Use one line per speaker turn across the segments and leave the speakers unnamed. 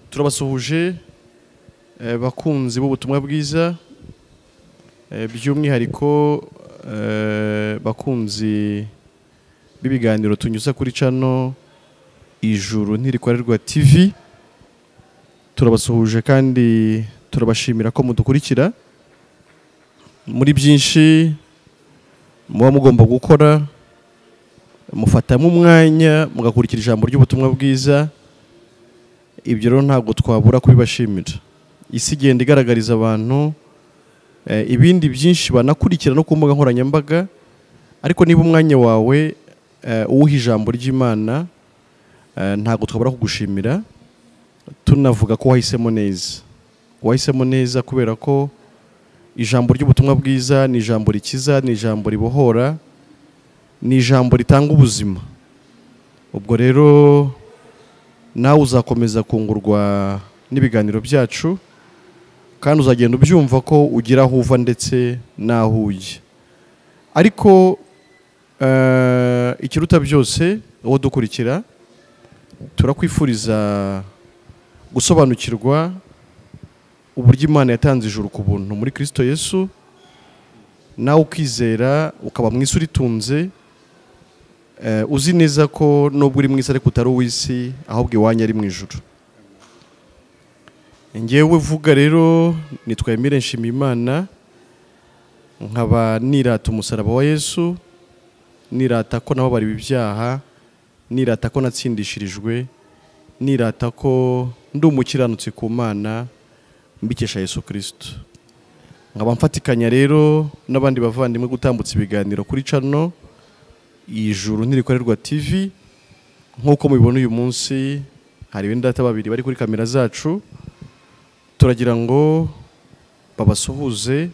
Turabasuhuje bakunzi b'ubutumwa bwiza, by'umwihariko bakunzi b'ibiganiro tunyuza kuri channel Ijuru Ntirikorerwa TV. Turabasuhuje kandi turabashimira ko mudukurikira muri byinshi muba mugomba gukora, mufatamo umwanya mugakurikira ijambo ry'ubutumwa bwiza. Ibyo rero ntabwo twabura kubibashimira. Isi igenda igaragariza abantu ibindi byinshi banakurikira no ku mbuga nkoranyambaga, ariko niba umwanya wawe uwuha ijambo ry'Imana, ntabwo twabura kugushimira, tunavuga ko wahisemo neza. Wahisemo neza kubera ko ijambo ry'ubutumwa bwiza ni ijambo rikiza, ni ijambo ribohora, ni ijambo ritanga ubuzima. Ubwo rero nawe uzakomeza kungurwa n'ibiganiro byacu, kandi uzagenda ubyumva ko ugira aho uva ndetse n'aho ujya. Ariko ikiruta byose, uwo dukurikira, turakwifuriza gusobanukirwa uburyo Imana yatanze ijuru ku buntu muri Kristo Yesu, nawe ukizera ukaba mu isi uritunze, uzi neza ko nubwo uri mu isi ariko utari uw'isi, ahubwo iwanyu ari mu ijuru. Ngewe vuga rero nitwa Emile Nshimiyimana, nkaba nirata umusaraba wa Yesu, nirata ko nababariwe ibyaha, nirata ko natsindishirijwe, nirata ko ndi umukiranutsi ku Mana mbikesha Yesu Kristo. Nkaba mfatikanya rero n'abandi bavandimwe gutambutsa ibiganiro kuri channel Ijuru Ntirikorerwa TV. Nk'uko mubibona uyu munsi hari bene data babiri bari kuri kamera zacu, turagira ngo babasuhuze,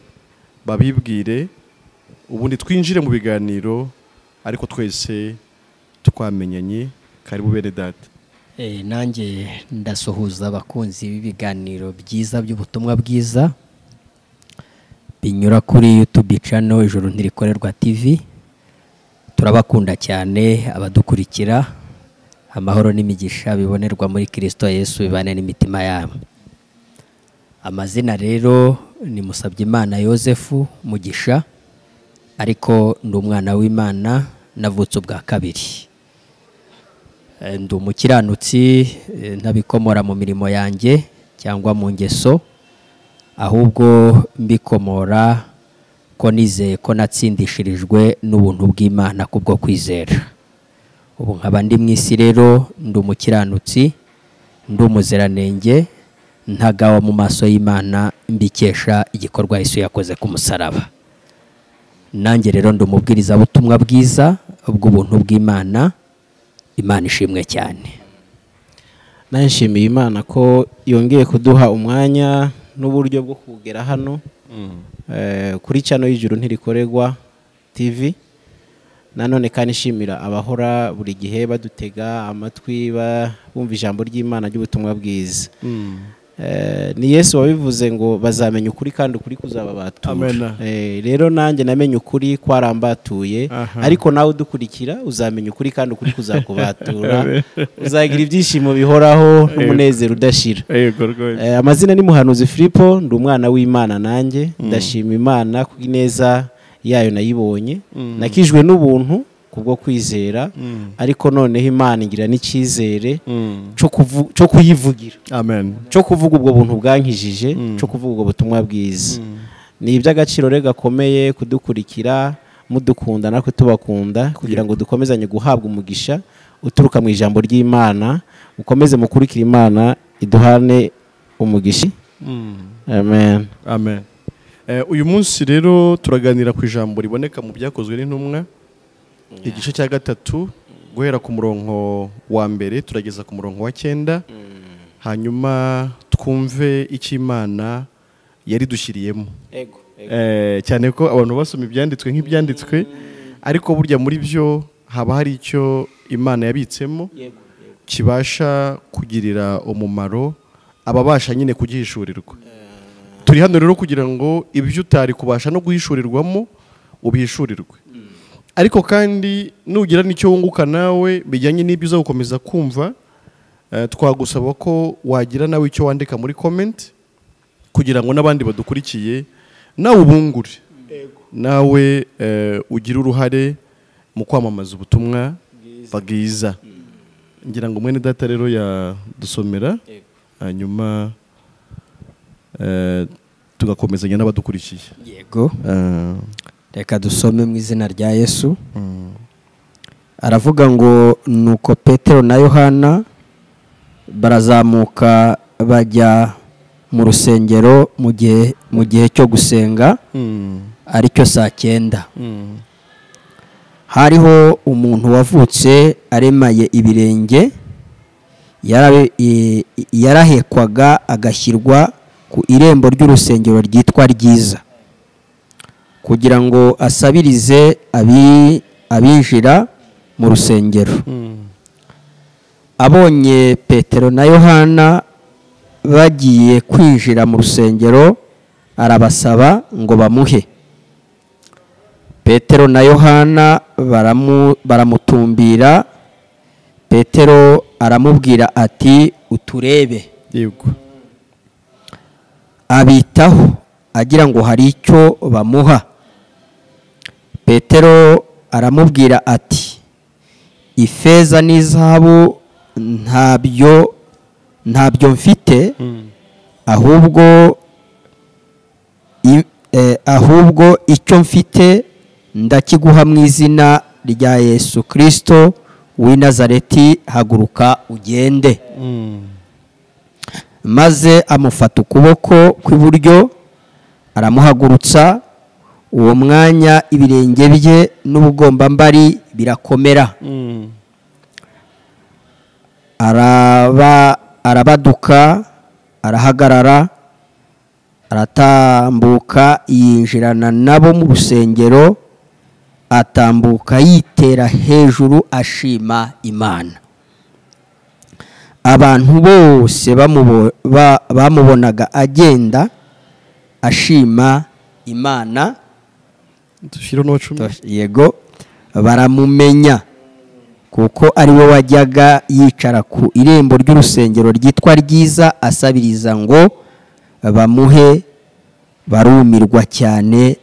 babibwire, ubundi twinjire mu biganiro, ariko twese twamenyanye. Karibu bene data.
Nanjye ndasuhuza abakunzi b'ibiganiro byiza by'ubutumwa bwiza binyura kuri YouTube channel Ijuru Ntirikorerwa TV. Turabakunda cyane abadukurikira. Amahoro n'imigisha bibonerwa muri Kristo Yesu bibane n'imitima yabo. Amazina rero ni Musabyimana Yosefu Mugisha, ariko ndi umwana w'Imana, navutse ubwa kabiri. Ndi umukiranutsi, ntabikomora mu mirimo yanjye cyangwa mu ngeso, ahubwo mbikomora ko nizeye ko natsindishirijwe n'ubuntu bw'Imana kubwo kwizera. Ubu nkaba ndi mu isi rero, ndi umukiranutsi, ndi umuziranenge, ntagawa mu maso y'Imana, mbikesha igikorwa Yesu yakoze ku musaraba. Nanjye rero ndi umubwirizabutumwa bwiza bw'ubuntu bw'Imana. Imana ishimwe cyane.
Nanshimiye Imana ko yongeye kuduha umwanya n'uburyo bwo kugera hano kuri channel y'Ijuru Ntirikorerwa TV. Nanone kandi nshimira abahora buri gihe badutega amatwi, bumva ijambo ry'Imana ry'ubutumwa bwiza. Ni Yesu wabivuze ngo bazamenya ukuri kandi ukuri kuzababatura. Rero nanjye namenye ukuri kwarambatuye, ariko nawe udukurikira uzamenya ukuri kandi ukuri kuzakubatura, uzagira ibyishimo bihoraho n'umunezero udashira. Amazina ni Muhanuzi Filipo, ndi umwana w'Imana, nanjye ndashima Imana ku ineza yayo nayibonye. Nakijwe n'ubuntu kubwo kwizera, ariko noneho Imana ingira n'icyizere cyo kuyivugira.
Amen.
Cyo kuvuga ubwo buntu bwankijije, cyo kuvuga ubwo butumwa bwiza. Ni iby'agaciro rero gakomeye kudukurikira, mudukunda natwe tubakunda, kugira ngo dukomezanye guhabwa umugisha uturuka mu ijambo ry'Imana. Ukomeze mukurikira Imana iduhane umugisha. Amen.
Amen. Uyu munsi rero turaganira ku ijambo riboneka mu Byakozwe n'Intumwa, igice cya 3, guhera ku murongo wa 1 turageza ku murongo wa 9, hanyuma twumve icyo Imana yari dushyiriyemo. Cyane ko abantu basoma ibyanditswe nk'ibyanditswe, ariko burya muri byo haba hari icyo Imana yabitsemo kibasha kugirira umumaro ababasha nyine kugihishurirwa. Turi hano rero kugira ngo ibyo utari kubasha no guhishurirwamo ubihishurirwe. Ariko kandi nugira n'icyo wunguka nawe bijyanye n'ibyo uza gukomeza kumva, Twagusaba ko wagira nawe icyo wandika muri comment kugira ngo n'abandi badukurikiye nawe ubungure, nawe ugire uruhare mu kwamamaza ubutumwa bwiza. Ngira ngo mwene data rero yadusomera, hanyuma tugakomezanya n'abadukurikiye.
Yego. Reka dusome mu izina rya Yesu. Aravuga ngo nuko Petero na Yohana barazamuka bajya mu rusengero mu gihe cyo gusenga, aricyo saa 9. Hariho umuntu wavutse aremaye ibirenge, yarahekwaga agashyirwa ku irembo ry'urusengero ryitwa Ryiza, kugira ngo asabirize abinjira mu rusengero. Abonye Petero na Yohana bagiye kwinjira mu rusengero, arabasaba ngo bamuhe. Petero na Yohana baramutumbira. Petero aramubwira ati uturebe.
Yego.
Abitaho agira ngo hari icyo bamuha. Petero aramubwira ati ifeza n'izahabu ntabyo mfite, ahubwo icyo mfite ndakiguha mu izina rya Yesu Kristo w'i Nazareti, haguruka ugende. Maze amufata ukuboko kw'iburyo aramuhagurutsa, uwo mwanya ibirenge bye n'ubugombambari birakomera. Arabaduka, arahagarara, aratambuka, yinjirana nabo mu rusengero, atambuka yitera hejuru ashima Imana. Abantu bose bamubonaga agenda ashima Imana, yego, baramumenya, kuko ari we wajyaga yicara ku irembo ry'urusengero ryitwa Ryiza asabiriza ngo bamuhe. Barumirwa cyane,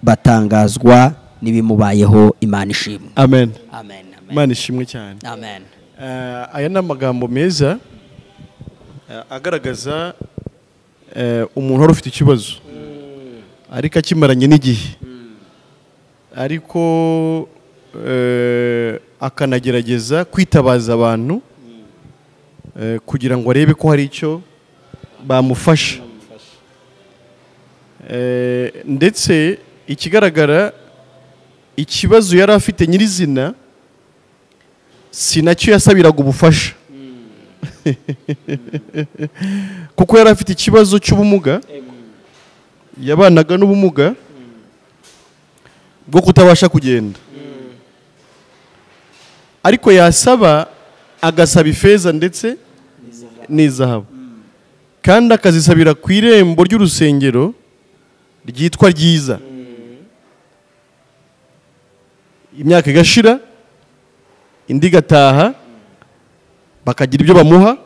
batangazwa n'ibimubayeho. Imana ishimwe.
Amen.
Amen.
Imana ishimwe cyane.
Amen.
Aya ni amagambo meza agaragaza umuntu wari ufite ikibazo ariko akimaranye n'igihe, ariko akanagerageza kwitabaza abantu kugira ngo arebe ko hari icyo bamufasha. Ndetse ikigaragara ikibazo yari afite nyirizina si nacyo yasabiraga ubufasha, kuko yari afite ikibazo cy'ubumuga, yabanaga n'ubumuga bwo kutabasha kugenda, ariko yasaba agasaba ifeza ndetse n'izahabu, kandi akazisabira ku irembo ry'urusengero ryitwa Ryiza. Imyaka igashira, indi igataha, bakagira ibyo bamuha,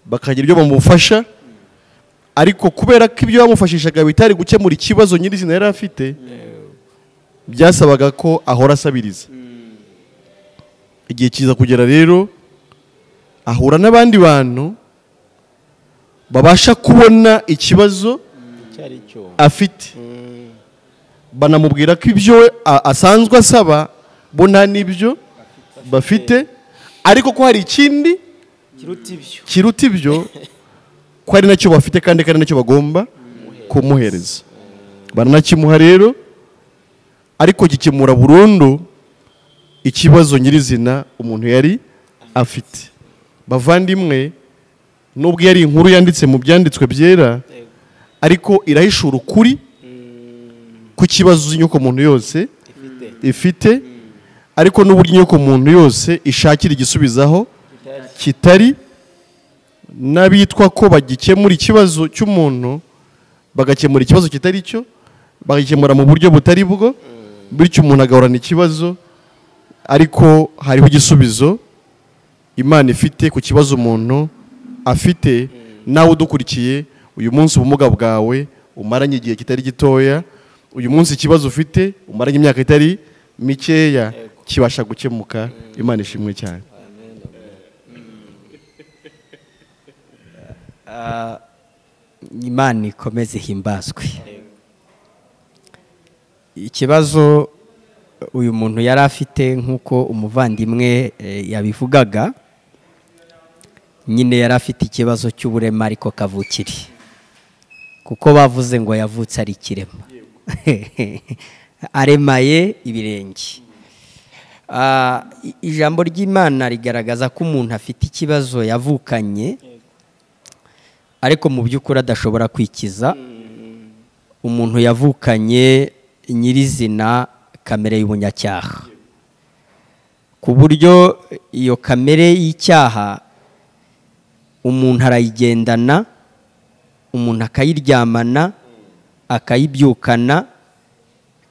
bakagira ibyo bamufasha, ariko kubera ko ibyo bamufashishaga bitari gukemura ikibazo nyirizina yari afite, byasabaga ko ahora asabiriza. Igihe kiza kugera rero ahura n'abandi bantu babasha kubona ikibazo afite, banamubwira ko ibyo asanzwe asaba bo nta n'ibyo bafite, ariko ko hari ikindi kiruta ibyo, ko ari nacyo bafite kandi ko ari nacyo bagomba kumuhereza. Baranakimuha rero, ariko gikemura burundu ikibazo nyirizina umuntu yari afite. Bavandimwe, nubwo yari inkuru yanditse mu byanditswe byera, ariko irahishura ukuri ku kibazo inyoko muntu yose ifite, ariko n'uburyo inyoko muntu yose ishakira igisubizaho kitari, n'abitwa ko bagikemura ikibazo cy'umuntu bagakemura ikibazo kitari cyo, bagikemura mu buryo butari bwo, bityo umuntu agahorana ikibazo, ariko hariho igisubizo Imana ifite ku kibazo umuntu afite. Nawe udukurikiye uyu munsi, ubumuga bwawe umaranye igihe kitari gitoya, uyu munsi ikibazo ufite umaranye imyaka itari mikeya kibasha gukemuka. Imana ishimwe cyane.
Imana ikomeze ihimbazwe. Ikibazo uyu muntu yari afite, nk'uko umuvandimwe yabivugaga, nyine yari afite ikibazo cy'uburema ariko kavukire, kuko bavuze ngo yavutse ari ikirema aremaye ibirenge. Ijambo ry'Imana rigaragaza ko umuntu afite ikibazo yavukanye ariko mu by'ukuri adashobora kwikiza. Umuntu yavukanye nyirizina kamere y'ubunyacyaha, ku buryo iyo kamere y'icyaha umuntu arayigendana, umuntu akayiryamana, akayibyukana,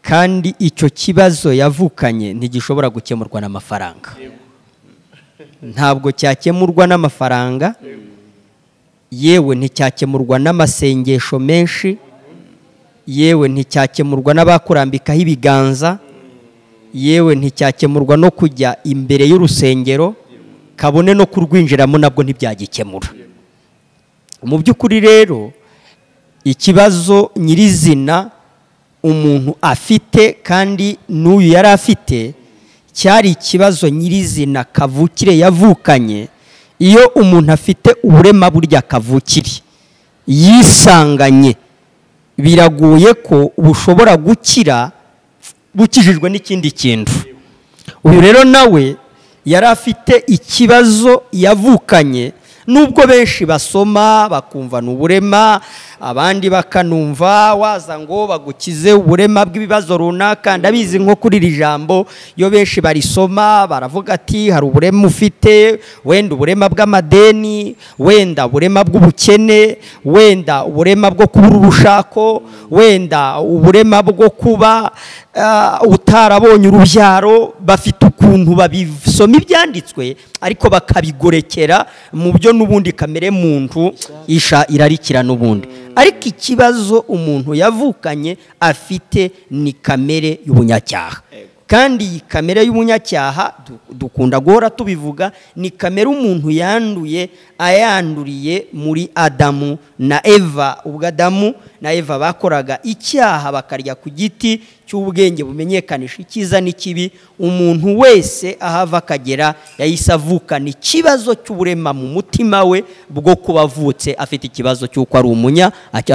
kandi icyo kibazo yavukanye ntigishobora gukemurwa n'amafaranga. Ntabwo cyakemurwa n'amafaranga, yewe nticyakemurwa n'amasengesho menshi, yewe nticyakemurwa n'abakurambikaho ibiganza, yewe nticyakemurwa no kujya imbere y'urusengero, kabone no kurwinjiramo nabwo ntibyagikemura. Mu by'ukuri rero ikibazo nyirizina umuntu afite, kandi n'uyu yari afite, cyari ikibazo nyirizina kavukire yavukanye. Iyo umuntu afite uburema burya kavukire yisanganye, biragoye ko bushobora gukira bukijijwe n'ikindi kintu. Uyu rero nawe yari afite ikibazo yavukanye, nubwo benshi basoma bakumva n'uburema, abandi bakanumva waza ngo bagukize uburema bw'ibibazo runaka. Ndabizi nko kuri iri jambo iyo benshi barisoma baravuga ati hari uburema ufite, wenda uburema bw'amadeni, wenda uburema bw'ubukene, wenda uburema bwo kubura urushako, wenda uburema bwo kuba utarabonye urubyaro. Bafite ukuntu babisoma ibyanditswe ariko bakabigorekera mu byo n'ubundi kamere muntu isha irarikira n'ubundi. Ariko ikibazo umuntu yavukanye afite ni kamere y'ubunyacyaha. Kandi iyi kamere y'ubunyacyaha dukunda guhora tubivuga, ni kamere umuntu yanduye ayanduriye muri Adamu na Eva. Ubwo Adamu na Eva bakoraga icyaha bakarya ku giti cy'ubwenge bumenyekanisha icyiza n'ikibi, umuntu wese ahava akagera yahise avukana ikibazo cy'uburema mu mutima we bwo kuba avutse afite ikibazo cy'uko ari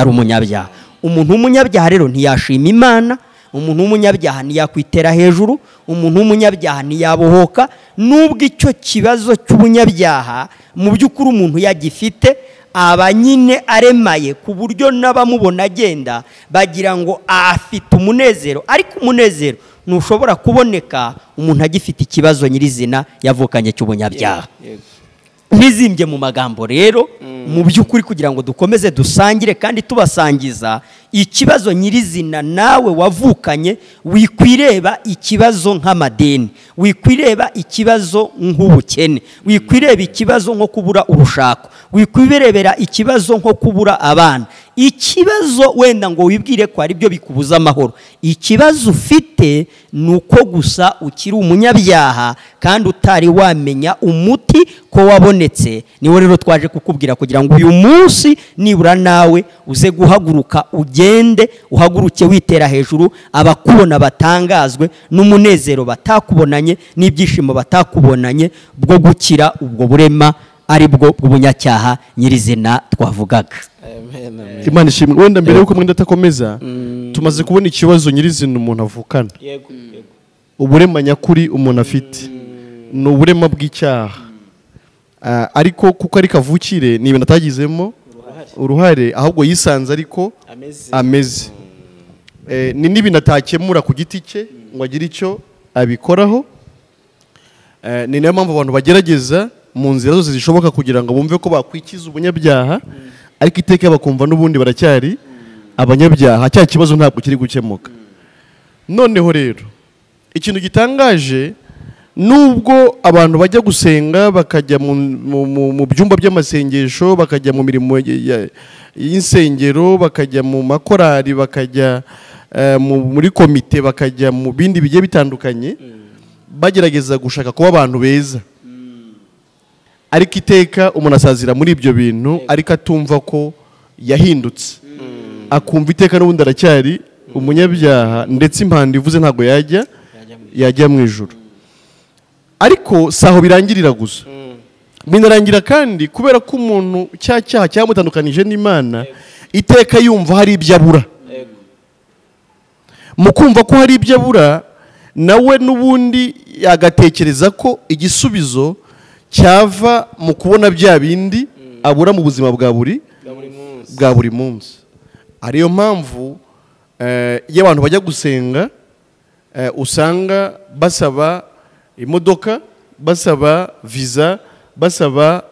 umunyabyaha. Umuntu w'umunyabyaha rero ntiyashima Imana, umuntu w'umunyabyaha ntiyakwitera hejuru, umuntu w'umunyabyaha ntiyabohoka. Nubwo icyo kibazo cy'ubunyabyaha mu by'ukuri umuntu yagifite, aba nyine aremaye ku buryo n'abamubona agenda bagira ngo afite umunezero, ariko umunezero ntushobora kuboneka umuntu agifite ikibazo nyirizina yavukanye cy'ubunyabyaha. Ntizimbye mu magambo rero, mu by'ukuri kugira ngo dukomeze dusangire kandi tubasangiza ikibazo nyirizina nawe wavukanye, wikwireba ikibazo nk'amadeni, wikwireba ikibazo nk'ubukene, wikwireba ikibazo nko kubura urushako, wikwirebera ikibazo nko kubura abana, ikibazo wenda ngo wibwire ko ari byo bikubuza amahoro. Ikibazo ufite ni uko gusa ukiri umunyabyaha kandi utari wamenya umuti ko wabonetse. Niwo rero twaje kukubwira kugira ngo uyu munsi nibura nawe uze guhaguruka, ugende uhaguruke witera hejuru, abakubona batangazwe n'umunezero batakubonanye n'ibyishimo batakubonanye bwo gukira ubwo burema ari bwo bw'ubunyacyaha nyirizina twavugaga.
Imana ishimwe. Wenda mbere yuko mwenda atakomeza, tumaze kubona ikibazo nyirizina umuntu avukana. Uburema nyakuri umuntu afite ni uburema bw'icyaha, ariko kuko ari kavukire ni ibintu atagizemo uruhare, ahubwo yisanze ariko ameze. Ni n'ibintu atakemura ku giti cye ngo agire icyo abikoraho. Ni nayo mpamvu abantu bagerageza mu nzira zose zishoboka kugira ngo bumve ko bakwikiza ubunyabyaha, ariko iteka bakumva n'ubundi baracyari abanyabyaha, cya kibazo ntabwo kiri gukemuka. Noneho rero ikintu gitangaje Nubwo abantu bajya gusenga bakajya mu byumba by'amasengesho, bakajya mu mirimo y'insengero, bakajya mu makorari, bakajya muri komite, bakajya mu bindi bigiye bitandukanye, bagerageza gushaka kuba abantu beza, ariko iteka umuntu asazira muri ibyo bintu ariko atumva ko yahindutse, akumva iteka n'ubundi aracyari umunyabyaha, ndetse impanda ivuze ntabwo yajya mu ijuru. Ariko saho birangirira gusa, binarangira kandi kubera ko umuntu cya cyaha cyamutandukanije n'Imana, iteka yumva hari ibyo abura. Mu kumva ko hari ibyo abura, nawe n'ubundi agatekereza ko igisubizo cyava mu kubona bya bindi abura mu buzima bwa buri munsi. Ariyo mpamvu iyo abantu bajya gusenga usanga basaba imodoka, basaba visa, basaba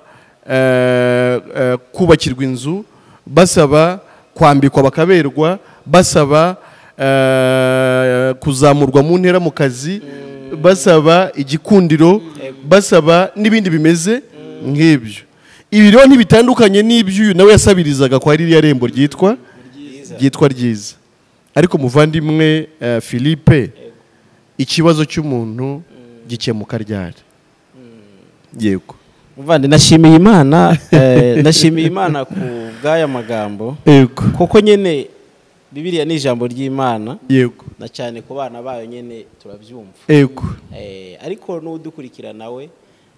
kubakirwa inzu, basaba kwambikwa bakaberwa, basaba kuzamurwa mu ntera mu kazi, basaba igikundiro, basaba n'ibindi bimeze nk'ibyo. Ibi rero ntibitandukanye n'ibyo nawe yasabirizaga kwa ririya rembo ryitwa ryiza. Ariko muvandimwe Philippe, ikibazo cy'umuntu gikemuka ryari? Yego
muvandi, nashimiye Imana, nashimiye Imana ku bw'aya magambo.
Yego,
kuko nyene Bibiliya ni ijambo ry'Imana.
Yego,
na cyane ku bana bayo nyene turabyumva.
Yego,
ariko n'udukurikira nawe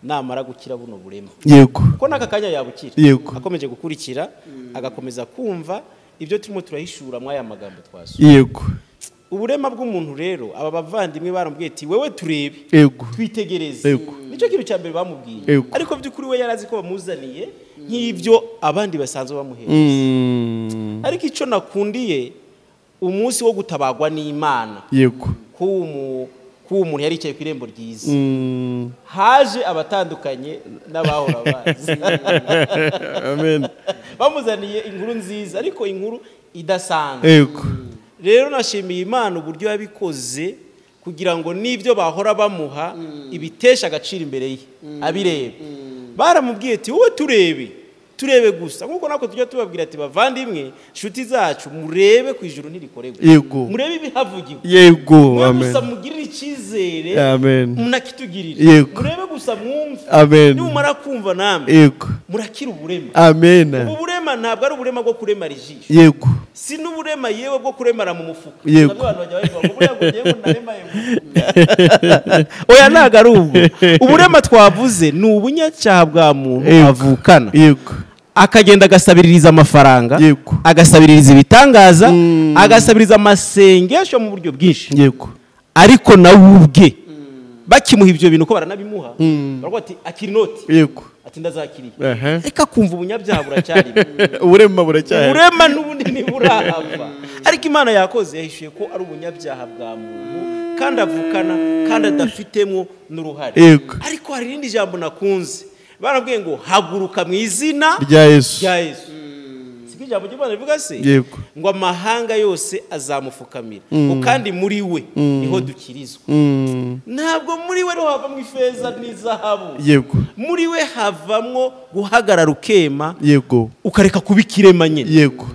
namara gukira buno burema.
Yego,
kuko naka kanya yabukira.
Yego,
akomeje gukurikira agakomeza kumva ibyo turimo turahishura mwaya magambo twasuye.
Yego,
uburema bw'umuntu rero aba bavandimwe baramubwiye ati wewe turebe.
Yego,
twitegereze.
Yego,
nicyo kintu cya mbere bamubwiye. Ariko by'ukuri we yarazi ko bamuzaniye nk'ibyo abandi basanzwe bamuhereza. Ariko icyo nakundiye umunsi wo gutabagwa n'Imana.
Yego,
ku umuntu yari yicaye ku irembo ryiza, haje abatandukanye n'abahora bazi.
Amen.
Bamuzaniye inkuru nziza ariko inkuru idasanzwe.
Yego,
rero nashimiye Imana uburyo yabikoze kugira ngo n'ibyo bahora bamuha ibitesha agaciro imbere ye abirebe. Baramubwiye ati wowe turebe, turebe gusa, nkuko nako tujya tubabwira ati bavandimwe nshuti zacu murebe ku ijuru ntirikorerwa.
Yego,
murebe ibihavugirwa.
Yego, amen.
Gusa mugirire icyizere.
Amen.
Munakitugirire.
Yego,
murebe gusa mwumve.
Amen.
Nimumara kumva namwe.
Yego,
murakira uburema.
Amen.
Ubu burema ntabwo ari uburema bwo kuremara ijisho.
Yego,
si n'uburema yewe bwo kuremara mu mufuka.
Yego,
abantu bajya bavuga ngo buriya ngo ngiye naremaye. Oya, ntabwo ari ubwo. Uburema twavuze ni ubunyacyaha bwa muntu avukana.
Yego,
akagenda agasabiririza amafaranga.
Yego,
agasabiririza ibitangaza, agasabiriza amasengesho mu buryo bwinshi.
Yego,
ariko nawe ubwe bakimuha ibyo bintu ko baranabimuha, baravuga ati akira inoti.
Yego,
ati ndazakiriye. Reka kumva ubunyabyaha buracyari.
Uburema buracyari.
Uburema n'ubundi ntiburahava. Ariko Imana yakoze yahishuye ko ari ubunyabyaha bwa muntu kandi avukana kandi adafitemo n'uruhare. Ariko hari irindi jambo nakunze, barabwiye ngo haguruka mu izina
rya Yesu.
Rya Yesu. Siko ijambo ry'Imana rivuga se?
Yego,
ngo amahanga yose azamufukamira, ngo kandi muri we niho dukirizwa. Ntabwo muri we havamo ifeza n'izahabu.
Yego,
muri we havamwo guhagarara ukema.
Yego,
ukareka kuba ikirema nyine.
Yego,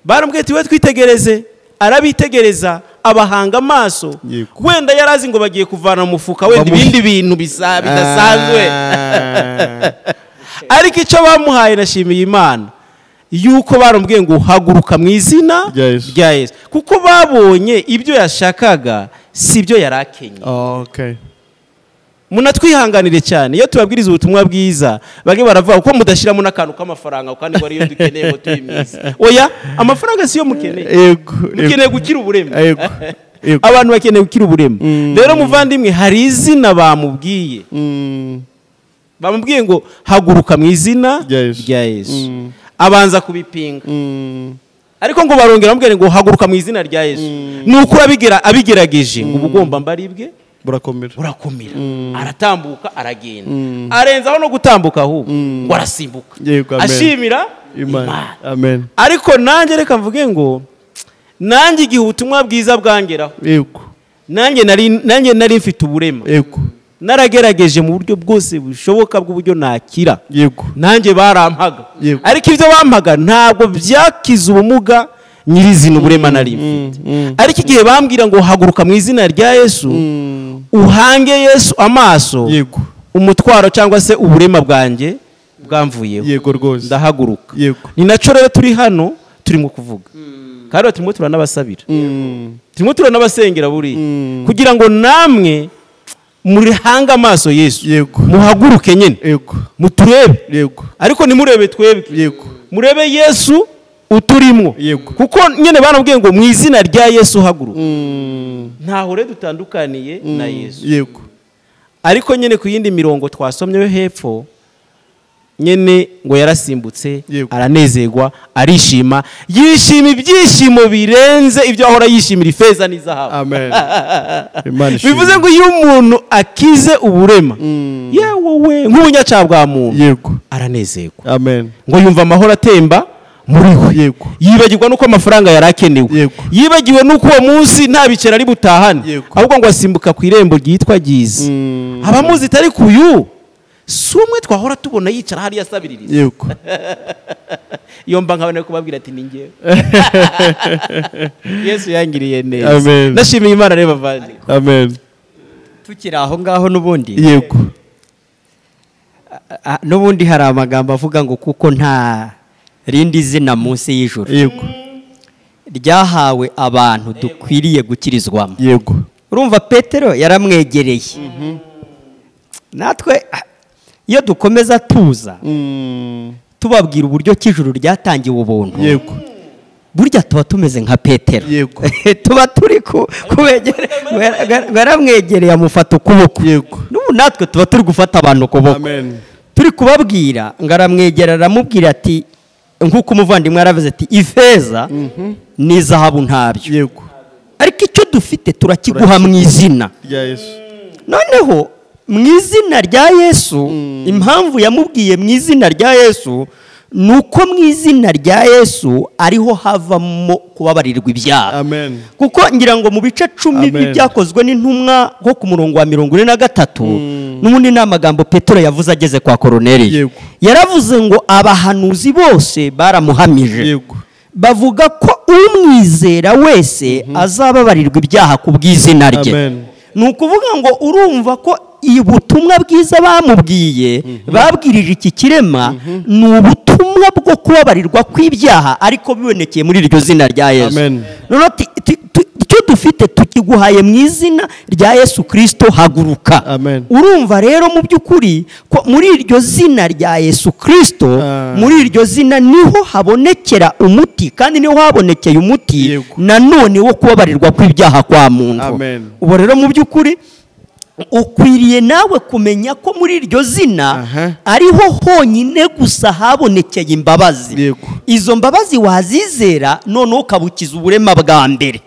barambwiye ati we twitegereze, arabitegereza abahanga amaso. Wenda yarazi ngo bagiye kuvana mu mufuka wenda ibindi bintu bidasanzwe. Ariko icyo bamuhaye nashimiye Imana yuko barambwiye ngo haguruka mu izina rya Yesu, kuko babonye ibyo yashakaga si byo yarakenye.
Okay.
Munatwihanganire cyane iyo tubabwiriza ubutumwa bwiza bage baravuga ko mudashiramo n'akantu k'amafaranga kandi ngo ariyo dukeneye ngo tuyimize. Oya, amafaranga siyo mukeneye.
Yego,
mukeneye gukira uburema.
Yego,
abantu bakeneye gukira uburema. Rero muvandimwe hari izina bamubwiye. Bamubwiye ngo haguruka mu izina rya Yesu. Abanza kubipinga. Ariko ngo barongera bamubwire ngo haguruka mu izina rya Yesu. Nuko abigerageje ngo ubugomba mbaribwe
burakomera.
Burakomera. Aratambuka aragenda. Arenzaho no gutambuka ahubwo ngo arasimbuka. Ashimira Imana.
Amen.
Ariko nanjye reka mvuge ngo nanjye igihe ubutumwa bwiza bwangeraho.
Yego.
Nanjye nari mfite uburema.
Yego.
Naragerageje mu buryo bwose bushoboka bw'uburyo nakira.
Yego.
Nanjye barampaga.
Yego.
Ariko ibyo bampaga ntabwo byakiza ubumuga nyirizina uburema nari mfite. Ariko igihe bambwira ngo haguruka mu izina rya Yesu, uhange Yesu amaso,
Yego.
umutwaro cyangwa se uburema bwanjye bwamvuyeho.
Yego rwose.
Ndahaguruka.
Yego.
Ni nacyo rero turi hano turimo kuvuga. Kandi turimo turanabasabira. Turimo turanabasengera buriya. Kugira ngo namwe murihanga amaso Yesu.
Yego.
Muhaguruke nyine.
Yego.
Muturebe.
Yego.
Ariko nimurebe twebwe.
Yego.
Murebe Yesu uturimo.
Yego.
Kuko nyine banabwiye ngo mu izina rya Yesu haguruka. Ntaho rero dutandukaniye na Yesu.
Yego.
Ariko nyine ku yindi mirongo twasomye yo hepfo nyine ngo yarasimbutse,
Yego.
aranezerwa, arishima, yishima ibyishimo birenze ibyo ahora yishimira ifeza n'izahabu.
Amen. Imana ishimwe.
Bivuze ngo iyo umuntu akize uburema, yewe nk'ubunyacyaha bwa muntu,
Yego.
aranezerwa.
Amen.
Ngo yumva amahoro atemba muri we.
Yego.
Yibagirwa nuko amafaranga yari akenewe.
Yego.
Yibagiwe nuko uwo munsi nta biceri ari butahane.
Yego.
Ahubwo ngo asimbuka ku irembo ryitwa Giza. Abamuzi itari kuyu si umwe twahora tubona yicara hariya asabiririza.
Yego.
Iyo mba nkabona kubabwira ati ni njyewe. Yesu yangiriye neza.
Amen.
Ndashimiye Imana rero bavandi.
Amen.
Tukiri aho ngaho n'ubundi.
Yego.
N'ubundi hari amagambo avuga ngo kuko nta rindi zina munsi y'ijuru.
Yego.
Ryahawe abantu dukwiriye gukirizwamo.
Yego.
Urumva Petero yaramwegereye. Natwe iyo dukomeza tuza tubabwira uburyo cy'ijuru ryatangiwe ubuntu.
Yego.
Burya tuba tumeze nka Petero.
Yego.
Tuba turi kubegere, yaramwegereye amufata ukuboko.
Yego.
N'ubu natwe tuba turi gufata abantu ukuboko.
Amen.
Turi kubabwira ngo aramwegera aramubwira ati nkuko umuvandimwe yaravuze ati ifeza n'izahabu ntabyo.
Yego.
Ariko icyo dufite turakiguha mu izina
rya Yesu.
Noneho mu izina rya Yesu, impamvu yamubwiye mu izina rya Yesu nuko mu izina rya Yesu ariho havamo kubabarirwa ibyaha.
Amen.
Kuko ngira ngo mu bice 10 by'ibyakozwe n'intumwa nko ku murongo wa 43 n'ubundi ni amagambo Petero yavuze ageze kwa Koroneliyo. Yaravuze ngo abahanuzi bose baramuhamije.
Yego.
Bavuga ko umwizera wese azababarirwa ibyaha ku bw'izina rye. Ni ukuvuga ngo urumva ko ubutumwa bwiza bamubwiye babwirije iki kirema ni ubutumwa bwo kubabarirwa kw'ibyaha ariko bibonekeye muri iryo zina rya Yesu. Noneho icyo dufite tukiguhaye mu izina rya Yesu Kristo haguruka. Urumva rero mu by'ukuri ko muri iryo zina rya Yesu Kristo, muri iryo zina niho habonekera umuti, kandi niho habonekeye umuti nanone wo kubabarirwa kw'ibyaha kwa muntu. Ubu rero mu by'ukuri ukwiriye nawe kumenya ko muri iryo zina ariho honyine gusa habonekeye imbabazi. Izo mbabazi wazizera noneho ukabukiza uburema bwa mbere.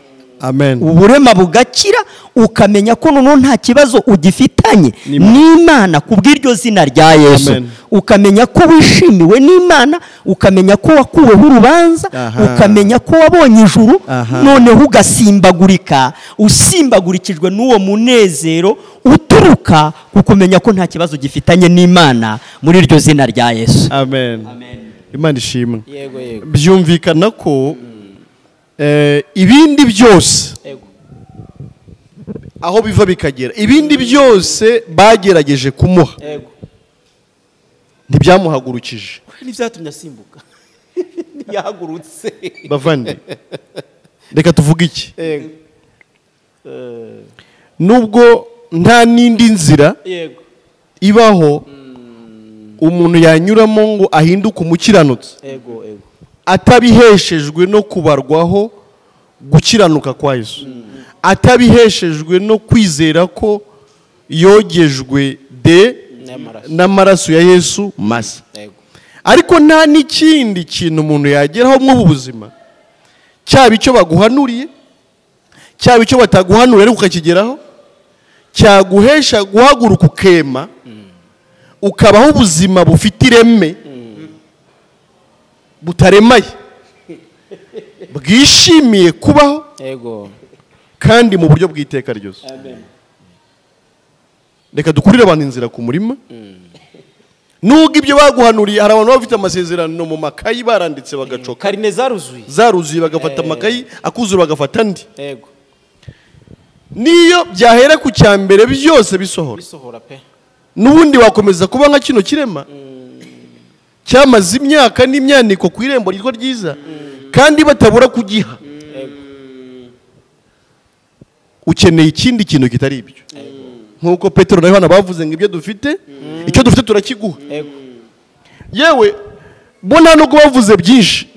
Amen.
Uburema bugakira, ukamenya ko noneho nta kibazo ugifitanye n'Imana kubw'iryo zina rya Yesu. Ukamenya ko wishimiwe n'Imana, ukamenya ko wakuweho urubanza, ukamenya ko wabonye ijuru, noneho ugasimbagurika, usimbagurikijwe n'uwo munezero uturuka ku kumenya ko nta kibazo gifitanye n'Imana muri iryo zina rya Yesu.
Amen. Imana ishimwe.
Yego yego.
Byumvikana ko ibindi byose aho biva bikagera, ibindi byose bagerageje kumuha ntibyamuhagurukije,
ntibyatumye asimbuka, ntiyahagurutse.
Bavandi, reka tuvuge iki, nubwo nta n'indi nzira ibaho umuntu yanyuramo ngo ahinduke umukiranutsi atabiheshejwe no kubarwaho gukiranuka kwa Yesu, atabiheshejwe no kwizera ko yogejwe de n'amaraso ya Yesu masa. Ariko nta n'ikindi kintu umuntu yageraho mu buzima, cyaba icyo baguhanuriye, cyaba icyo bataguhanuriye ariko ukakigeraho, cyaguhesha guhaguruka ukema, ukabaho ubuzima bufite ireme, butaremaye, bwishimiye kubaho kandi mu buryo bw'iteka ryose. Reka dukurire abantu inzira ku murima. Nubwo ibyo baguhanuriye, hari abantu bafite amasezerano mu makayi baranditse bagacoka,
Karine zaruzuye
bagafata amakayi akuzura bagafata andi.
Yego.
Niyo byahera ku cyambere byose bisohora
pe.
Nubundi wakomeza kuba nka kino kirema cyamaze imyaka n'imyaniko ku irembo ryitwa ryiza, kandi batabura kugiha. Ukeneye ikindi kintu kitari ibyo. Nkuko Petero na Yohana bavuze ngo ibyo dufite, icyo dufite turakiguha. Yewe bo nta nubwo bavuze byinshi,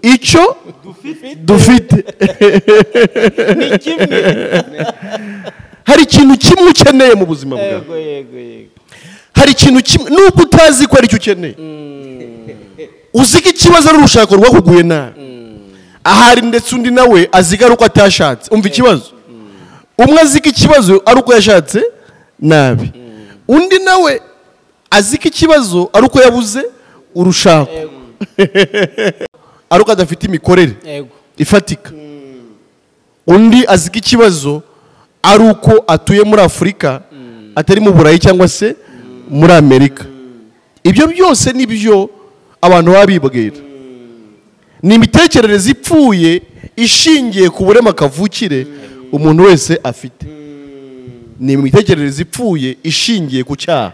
icyo dufite
ni kimwe.
Hari ikintu kimwe ukeneye mu buzima bwawe.
Yego.
Hari ikintu kimwe nubwo utazi ko ari cyo ukeneye, uzi ko ikibazo ari urushako rwakuguye nabi. Ahari ndetse undi nawe aziga ari uko atashatse. Umva ikibazo, umwe azi ko ikibazo ari uko yashatse nabi, undi nawe azi ko ikibazo ari uko yabuze urushako, ari uko adafite imikorere ifatika. Undi azi ko ikibazo ari uko atuye muri Afurika, atari mu Burayi cyangwa se muri Amerika. Ibyo byose nibyo abantu baba bibwira. Ni imitekerereze ipfuye ishingiye ku burema kavukire umuntu wese afite. Ni imitekerereze ipfuye ishingiye ku cyaha.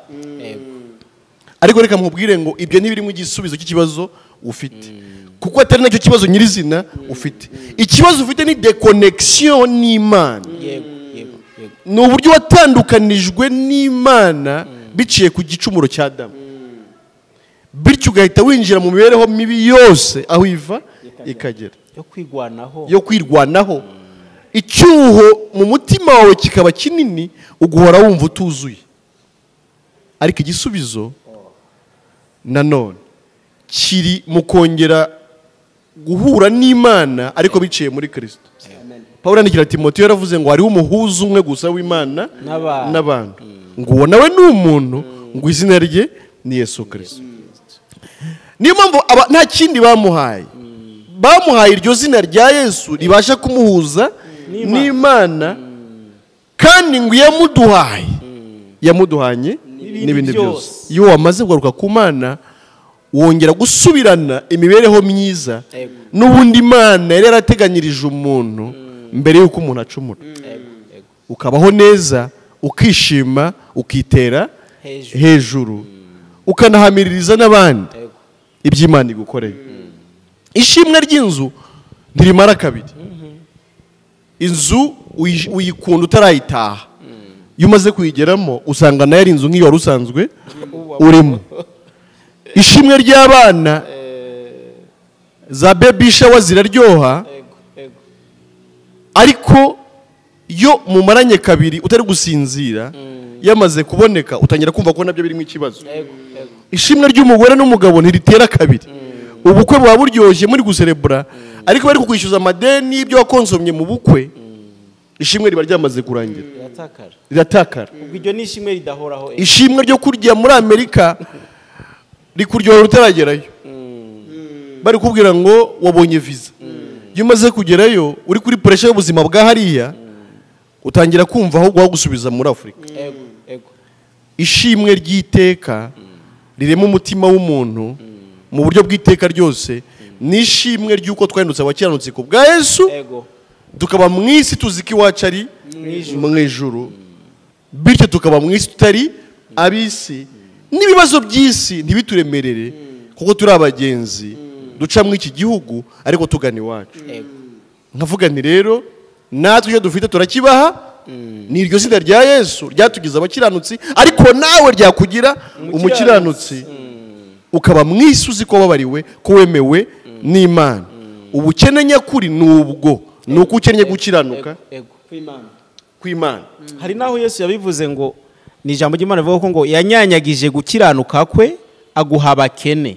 Ariko reka nkubwire ngo ibyo ntibirimo igisubizo cy'ikibazo ufite, kuko atari nacyo kibazo nyirizina ufite. Ikibazo ufite ni deconnection n'Imana. Ni uburyo watandukanijwe n'Imana biciye ku gicumuro cya Adamu, bityo ugahita winjira mu mibereho mibi yose aho iva ikagera, yo kwirwanaho. Icyuho mu mutima wawe kikaba kinini, uguhora wumva utuzuye. Ariko igisubizo nanone kiri mu kongera guhura n'Imana, ariko biciye muri Kristo. Pawulo yandikira Timoteyo yaravuze ngo hariho umuhuza umwe gusa w'Imana n'abantu, ngo uwo nawe ni umuntu, ngo izina rye ni Yesu Kristo. Niyo mpamvu nta kindi bamuhaye, bamuhaye iryo zina rya Yesu ribasha kumuhuza n'Imana, kandi ngo yamuduhaye, yamuduhanye n'ibindi byose. Iyo wamaze kugaruka ku Mana, wongera gusubirana imibereho myiza n'ubundi Imana yari yarateganyirije umuntu mbere y'uko umuntu acumura. Ukabaho neza, ukishima, ukitera hejuru, ukanahamiririza n'abandi iby'Imana igukoreye. Ishimwe ry'inzu ntirimara kabiri. Inzu uyikunda utarayitaha, iyo umaze kuyigeramo usanga nayo ari inzu nk'iyo wari usanzwe urimo. Ishimwe ry'abana za baby shower ziraryoha, ariko iyo mumaranye kabiri utari gusinzira yamaze kuboneka, utangira kumva ko nabyo birimo ikibazo. Ishimwe ry'umugore n'umugabo ntiritera kabiri. Ubukwe buba buryoshye muri guserebura, ariko bari kukwishyuza amadeni y'ibyo wakonsomye mu bukwe, ishimwe riba ryamaze kurangira, riratakara.
Ubwo iryo ni ishimwe ridahoraho.
Ishimwe ryo kurya muri Amerika rikuryohera utaragerayo, bari kubwira ngo wabonye visa. Iyo umaze kugerayo uri kuri pressure y'ubuzima bwa hariya, utangira kumva aho gusubiza muri Afurika. Ishimwe ry'iteka rirema umutima w'umuntu mu buryo bw'iteka ryose, ni ishimwe ry'uko twahindutse abakiranutsi ku bwa Yesu, tukaba mu isi tuzi ko iwacu ari mu ijuru, bityo tukaba mu isi tutari ab'isi, n'ibibazo by'isi ntibituremerere, kuko turi abagenzi duca muri iki gihugu ariko tugana iwacu. Nkavuga nti rero natwe icyo dufite turakibaha, ni iryo zina rya Yesu ryatugize abakiranutsi, ariko nawe ryakugira umukiranutsi, ukaba mu isi uzi ko wababariwe, ko wemewe n'Imana. Ubukene nyakuri ni ubwo, ni uko ukennye gukiranuka kw'Imana.
Hari naho Yesu yabivuze ngo ni ijambo ry'Imana rivuga ko ngo yanyanyagije gukiranuka kwe aguha abakene.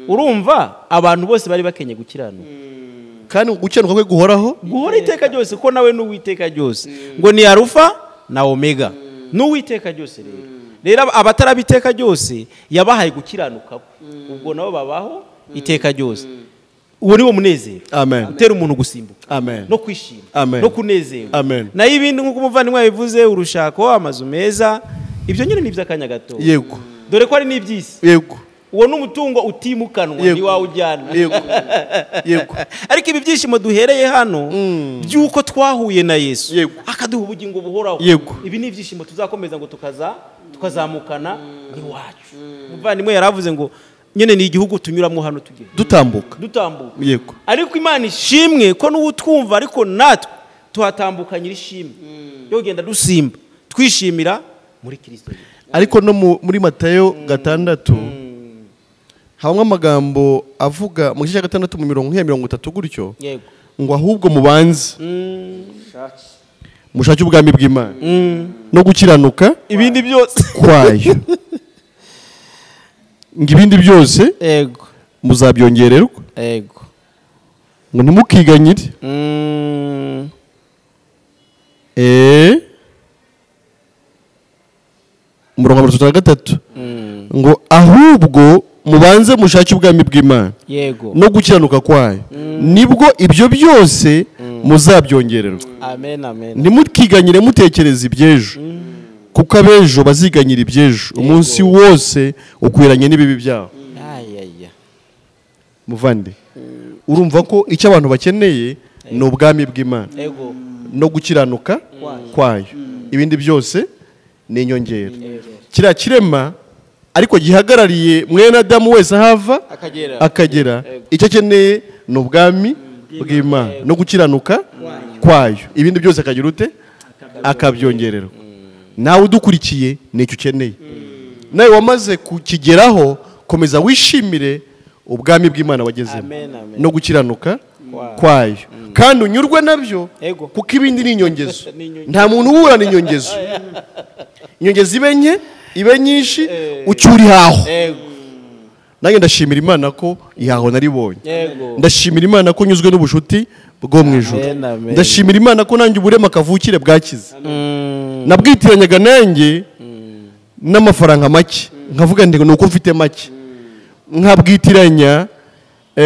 Urumva abantu bose bari bakenye gukiranuka,
kandi gukiranuka kwe guhoraho,
guhora iteka ryose, ko nawe n'uwiteka ryose, ngo ni Arufa na Omega, n'uwiteka ryose. Rero abatarabiteka ryose yabahaye gukiranuka kwe, ubwo nabo babaho iteka ryose. Uwo ni wo munezero.
Amen.
Utera umuntu gusimbuka.
Amen.
No kwishima.
Amen.
No kunezerwa.
Amen.
Nayo ibindi nk'uko umuvandimwe yabivuze, urushako, amazu meza, ibyo nyine ni iby'akanya gato.
Yego.
Dore ko ari n'iby'isi.
Yego.
Uwo ni umutungo utimukanwa, ntiwawujyana.
Yego. Yego.
Ariko ibi byishimo duhereye hano by'uko twahuye na Yesu,
Yego,
akaduha ubugingo buhoraho.
Yego.
Ibi ni ibyishimo tuzakomeza ngo tukazamukana n'iwacu. Umuvandimwe yaravuze ngo nyine ni igihugu tunyuramo hano tugenda
dutambuka. Yego.
Ariko Imana ishimwe ko n'uwutwumva, ariko natwe tuhatambukanye ishimwe yo kugenda dusimba twishimira muri Kristo.
Ariko no muri Matayo 6 habamo amagambo avuga mu gice cya 6 mu mirongo ya 30 gutyo.
Yego.
Ngo ahubwo mubanze mushake ubwami bw'Imana no gukiranuka
ibindi byose
kwayo, ngo ibindi byose,
yego,
muzabyongererwa.
Yego.
Ngo ntimukiganyire. Umurongo wa 33 ngo ahubwo mubanze mushake ubwami bw'Imana,
yego,
no gukiranuka kwayo, nibwo ibyo byose muzabyongererwa.
Amen, amen.
Ntimukiganyire mutekereza iby'ejo, kuko abejo baziganyira iby'ejo. Umunsi wose ukwiranye n'ibibi byabo. Muvande, urumva ko icyo abantu bakeneye ni ubwami bw'Imana no gukiranuka kwayo, ibindi byose ni inyongera. Kiriya kirema ariko gihagarariye mwene Adamu wese ahava akagera, icyo akeneye ni ubwami bw'Imana no gukiranuka kwayo, ibindi byose akagira ute? Akabyongererwa. Nawe udukurikiye nicyo ukeneye, nawe wamaze kukigeraho, komeza wishimire ubwami bw'Imana wagezemo no gukiranuka kwayo, kandi unyurwe nabyo, kuko ibindi ni inyongezo. Nta muntu uburana inyongezo. Inyongezo ibe nke ibe nyinshi, ucyura ihaho. Nanjye ndashimira Imana ko ihaho naribonye. Ndashimira Imana ko nyuzwe n'ubushuti bwo mu ijuru. Ndashimira Imana ko nanjye uburema kavukire bwakize. Nabwitiranyaga nanjye n'amafaranga make, nkavuga ndi nuko mfite make, nkabwitiranya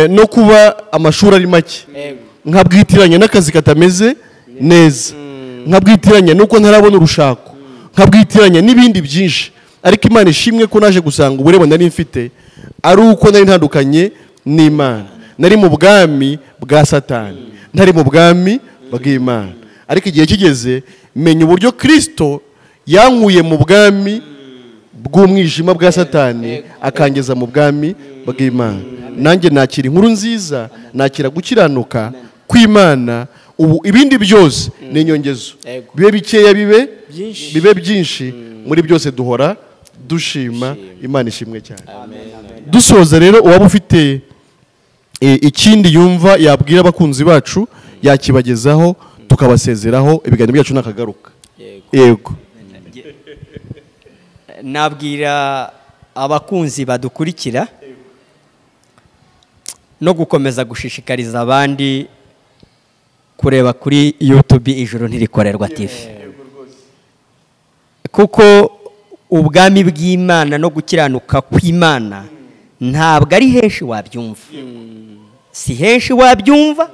no kuba amashuri ari make, nkabwitiranya n'akazi katameze neza, nkabwitiranya nuko ntarabona urushako, nkabwitiranya n'ibindi byinshi. Ariko Imana ishimwe ko naje gusanga uburema nari mfite ari uko nari ntandukanye n'Imana, nari mu bwami bwa Satani, ntari mu bwami bw'Imana. Ariko igihe kigeze menya uburyo Kristo yankuye mu bwami bw'umwijima bwa Satani akangeza mu bwami bw'Imana. Nanjye nakira inkuru nziza, nakira gukiranuka kw'Imana. Ubu ibindi byose ni inyongezo, bibe bikeya bibe byinshi, muri byose duhora dushima Imana. Ishimwe cyane. Dusoza rero, uwaba ufite ikindi yumva yabwira abakunzi bacu yakibagezaho, tukabasezeraho, ibiganiro byacu nakagaruka. Yego.
Nabwira abakunzi badukurikira no gukomeza gushishikariza abandi kureba kuri YouTube Ijuru Ntirikorerwa TV, kuko ubwami bw'Imana no gukiranuka kw'Imana ntabwo ari henshi wabyumva. Si henshi wabyumva,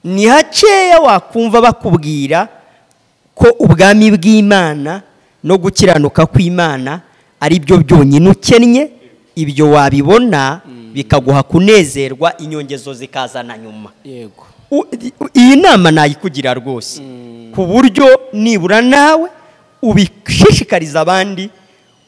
ni hakeya wakumva bakubwira ko ubwami bw'Imana no gukiranuka kw'Imana ari byo byonyine ukennye. Ibyo wabibona bikaguha kunezerwa, inyongezo zikazana nyuma.
Yego.
Iyi nama nayikugira rwose, ku buryo nibura nawe ubishishikariza abandi,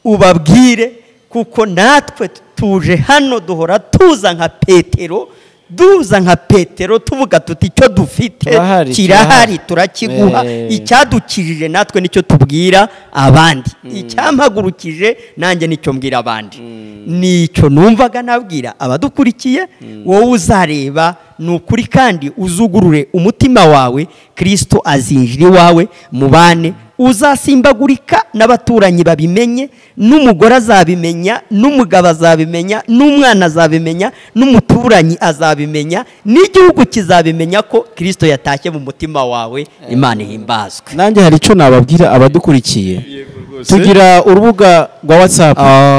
ubabwire, kuko natwe tuje hano duhora tuza nka Petero, duza nka Petero tuvuga tuti icyo dufite kirahari turakiguha, icyadukijije natwe nicyo tubwira abandi, icyampagurukije nanjye nicyo mbwira abandi. Nicyo numvaga nabwira abadukurikiye. Wowe uzareba ni ukuri, kandi uzugurure umutima wawe, Kristo azinjira iwawe mubane. Uzasimbagurika n'abaturanyi babimenye, n'umugore azabimenya, n'umugabo azabimenya, n'umwana azabimenya, n'umuturanyi azabimenya, n'igihugu kizabimenya ko Kristo yatashye mu mutima wawe. Imana ihimbazwe.
Nanjye hari icyo nababwira abadukurikiye. Tugira urubuga rwa WhatsApp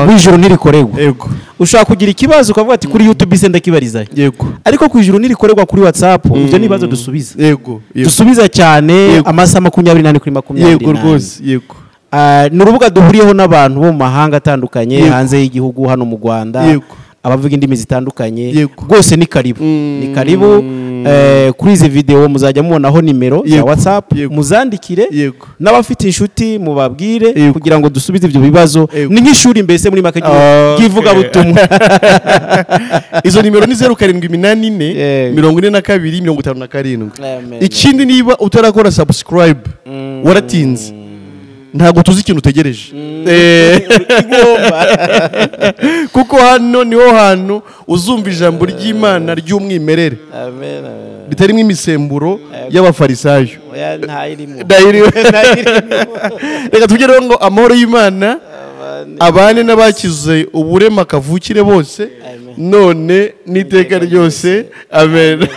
w'Ijuru Ntirikorerwa.
Yego.
Ushobora kugira ikibazo ukavuga ati kuri YouTube se ndakibarizayo.
Yego.
Ariko ku Ijuru Ntirikorerwa kuri WhatsApp, ibyo ni ibibazo dusubiza.
Yego.
Dusubiza cyane amasaha 24 kuri 24.
Yego rwose, yego.
Ni urubuga duhuriyeho n'abantu bo mu mahanga atandukanye, hanze y'igihugu, hano mu Rwanda, abavuga indimi zitandukanye. Rwose ni karibu. Ni karibu. Kuri izi video muzajya mubonaho nimero za WhatsApp, muzandikire n'abafite inshuti mubabwire kugira ngo dusubize ibyo bibazo. Ni nk'ishuri mbese muri make ry'ivuga butumwa.
Izo nimero ni 0784 42 57. Ikindi, niba utarakora subscribe waratinze, ntabwo tuzi ikintu utegereje, kuko hano niho hantu uzumva ijambo ry'Imana ry'umwimerere ritarimo imisemburo y'abafarisayo. Reka tugereho ngo amahoro y'Imana abane n'abakize uburema kavukire bose, none n'iteka ryose. Amen.